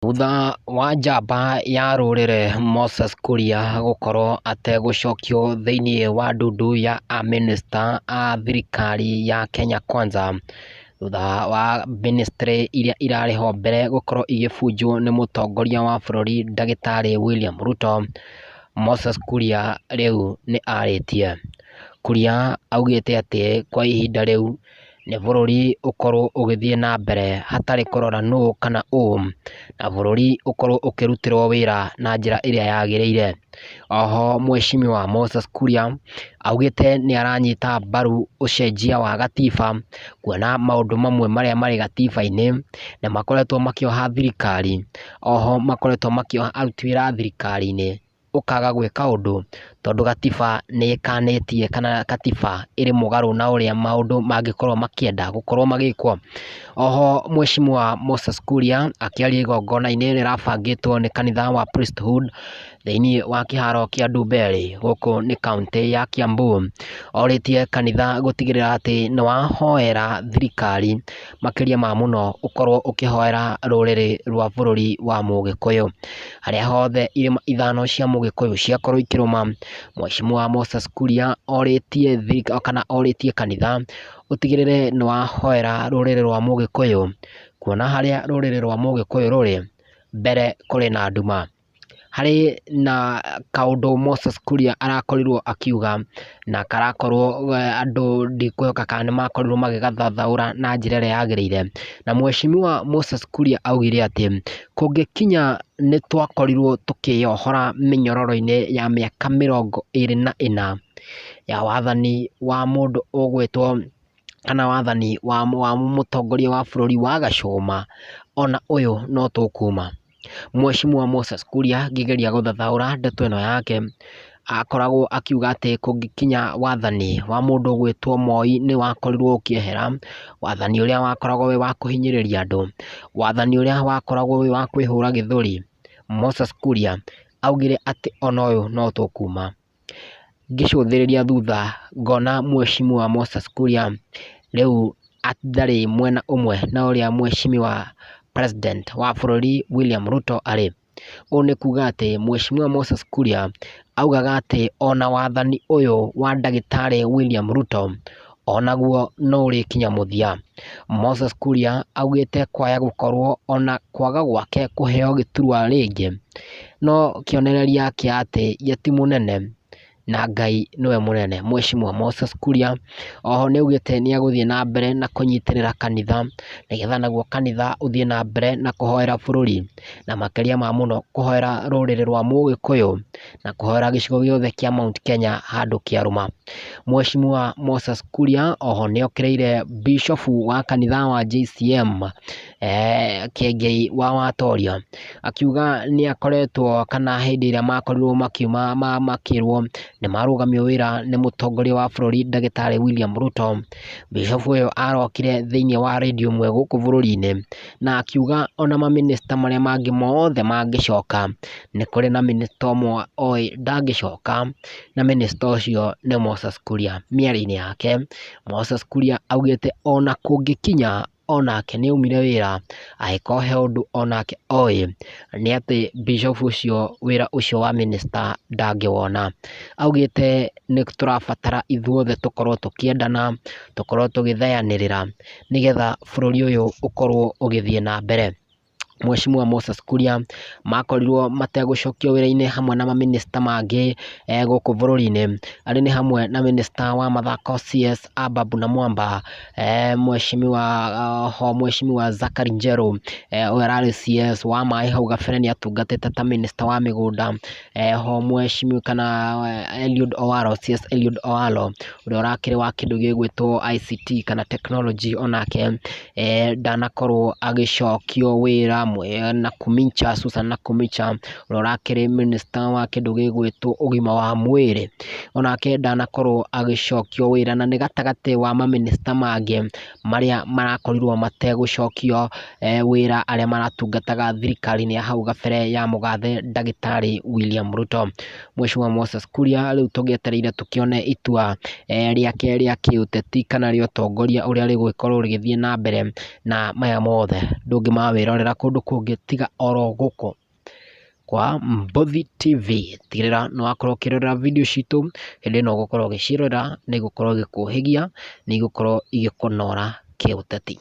Thutha wa njamba ya rũrĩrĩ Moses Kuria gũkorwo ategũcokio thĩiniĩ wa ndundu ya amĩnĩsta a thirikari ya Kenya Kwanza, thutha wa mĩnĩstrĩ iria irarĩ ho mbere gũkorwo igĩbunjwo nĩ mũtongoria wa bũrũri ndagĩtarĩ William Ruto, Moses Kuria rĩu nĩ arĩtie. Kuria augĩte atĩ kwa ihinda rĩu nĩ bũrũri ũkorwo ũgĩthiĩ na mbere hatarĩ kũrora nũ kana ũ, na bũrũri ũkorwo ũkĩrutĩrwo wĩra na njĩra ĩrĩa yagĩrĩire. Oho mweshimiwa Moses Kuria augĩte nĩ aranyita mbaru ũcenjia wa gatiba, kuona maũndũ mamwe marĩa marĩ gatiba-inĩ nĩ makoretwo makĩoha thirikari, oho makoretwo makĩoha aruti wĩra thirikari-inĩ ũkaga gwĩka ũndũ, tondũ gatiba nĩ ĩkanĩtie kana gatiba ĩrĩ mũgarũ na ũrĩa maũndũ mangĩkorwo makĩenda gũkorwo magĩkwo. Oho mweshimiwa Moses Kuria akĩaria igongona-inĩ rĩrabangĩtwo nĩ kanitha wa Priesthood thĩiniĩ wa kĩharo kĩa Ndumberi gũkũ nĩ kauntĩ ya Kiambu, orĩtie kanitha gũtigĩrĩra atĩ nĩ wahoera thirikari makĩria ma mũno ũkorwo ũkĩhoera rũrĩrĩ rwa bũrũri wa mũgĩkũyũ. Harĩa hothe irĩma ithano cia mũgĩkũyũ ciakorwo ikĩrũma, mweshimiwa Moses Kuria orĩtie kana orĩtie kanitha ũtigĩrĩre nĩ wahoera rũrĩrĩ rwa mũgĩkũyũ, kuona harĩa rũrĩrĩ rwa mũgĩkũyũ rũrĩ, mbere kũrĩ na nduma. Harĩ na kaũndũ Moses Kuria arakorirwo akiuga na karakorwo andũ ndikwĩhoka kana nĩ makorirwo magĩgathathaũra na njĩra ĩrĩa yagĩrĩire. Na mweshimiwa Moses Kuria augire atĩ kũngĩkinya nĩ twakorirwo tũkĩyohora mĩnyororo-inĩ ya mĩaka 24 ya wathani wa mũndũ ũgwĩtwo kana wathani wa mũtongoria wa bũrũri wa Gacũma, ona ũyũ no tũkuma. Mweshimiwa Moses Kuria ngĩgeria gũthathaũra ndeto ĩno yake, akoragwo akiuga atĩ kũngĩkinya wathani wa mũndũ ũgwĩtwo Moi nĩ wakorirwo ũkĩehera, wathani ũrĩa wakoragwo wĩ wa kũhinyĩrĩria andũ, wathani ũrĩa wakoragwo wĩ wa kwĩhũra gĩthũri, Moses Kuria augire atĩ ona ũyũ no tũkuma. Ngĩcũthĩrĩria thutha ngona mweshimiwa Moses Kuria rĩu ndarĩ mwena ũmwe na ũrĩa mweshimiwa president wa bũrũri William Ruto arĩ. Ũũ nĩ kuga atĩ mweshimiwa Moses Kuria augaga atĩ ona wathani ũyũ wa ndagĩtarĩ William Ruto onaguo no ũrĩkinya mũthia. Moses Kuria augĩte kwaya gũkorwo ona kwaga gwake kũheo gĩturwa rĩngĩ no kĩonereria kĩa atĩ ye ti mũnene na Ngai nĩwe mũnene. Mweshimiwa Moses Kuria oho nĩ augĩte nĩ egũthiĩ na mbere na kũnyitĩrĩra kanitha nĩgetha naguo kanitha ũthiĩ na mbere na kũhoera bũrũri, na makĩria ma mũno kũhoera rũrĩrĩ rwa mũgĩkũyũ na kũhoera gĩcigo gĩothe kĩa Mount Kenya handũ kĩarũma. Mweshimiwa Moses Kuria oho nĩ okĩrĩire bishofu wa kanitha wa JCM Kĩengei wa Watoria akiuga nĩ akoretwo kana hĩndĩ ĩrĩa makorirwo makiuma makĩrwo nĩ marũgamio wĩra nĩ mũtongoria wa bũrũri ndagĩtarĩ William Ruto. Bishofu ũyũ arokire thĩiniĩ wa redio ĩmwe gũkũ bũrũri-inĩ na akiuga ona mamĩnĩsta marĩa mangĩ mothe mangĩcoka, nĩ kũrĩ na mĩnĩsta ũmwe oĩ ndangĩcoka na mĩnĩsta ũcio nĩ Moses Kuria. Mĩario-inĩ yake Moses Kuria augĩte ona kũngĩkinya onake nĩ aumire wĩra, angĩkorwo he ũndũ onake oĩ nĩ atĩ bishofu ũcio wĩra ũcio wa mĩnĩsta ndangĩwona. Augĩte nĩ tũrabatara ithuothe tũkorwo tũkĩendana, tũkorwo tũgĩthayanĩrĩra nĩgetha bũrũri ũyũ ũkorwo ũgĩthiĩ na mbere. Mweshimiwa Moses Kuria makorirwo mategũcokio wĩra-inĩ hamwe na mamĩnĩsta mangĩ gũkũ bũrũri-inĩ, arĩ nĩ hamwe na mĩnĩsta wa mathako CS Ababu Namwamba, mweshimiwa oho mweshimiwa Zachary Njeru ũyũ ararĩ CS wa maĩ hau gabere nĩ atungatĩte ta mĩnĩsta wa mĩgũnda, ho mweshimiwa kana Eliud Owalo CS Eliud Owalo ũrĩa ũrakĩrĩ wa kĩndũ gĩgwĩtwo ICT kana technology onake ndanakorwo agĩcokio wĩra. Nakhumicha Susan Nakhumicha ũrĩa ũrakĩrĩ mĩnĩsta wa kĩndũ gĩgwĩtwo ũgima wa mwĩrĩ onake ndanakorwo agĩcokio wĩra, na nĩ gatagatĩ wa mamĩnĩsta mangĩ marĩa marakorirwo mategũcokio wĩra arĩa maratungataga thirikari-inĩ ya hau gabere ya mũgathe ndagĩtarĩ William Ruto. Mweshimiwa Moses Kuria rĩu tũgĩetereire tũkĩone itua rĩake rĩa kĩũteti kana rĩa ũtongoria ũrĩa rĩgũgĩkorwo rĩgĩthiĩ na mbere, na maya mothe ndũngĩmawĩrorera kũndũ kũndũ kũngĩ tiga oro gũkũ kwa Mbothi TV. Tigĩrĩra nĩ wakorwo ũkĩrorera video citũ hĩndĩ ĩno ũgũkorwo ũgĩciĩrorera, nĩ igũkorwo igĩkũhĩgia, nĩ igũkorwo igĩkũnora kĩũteti.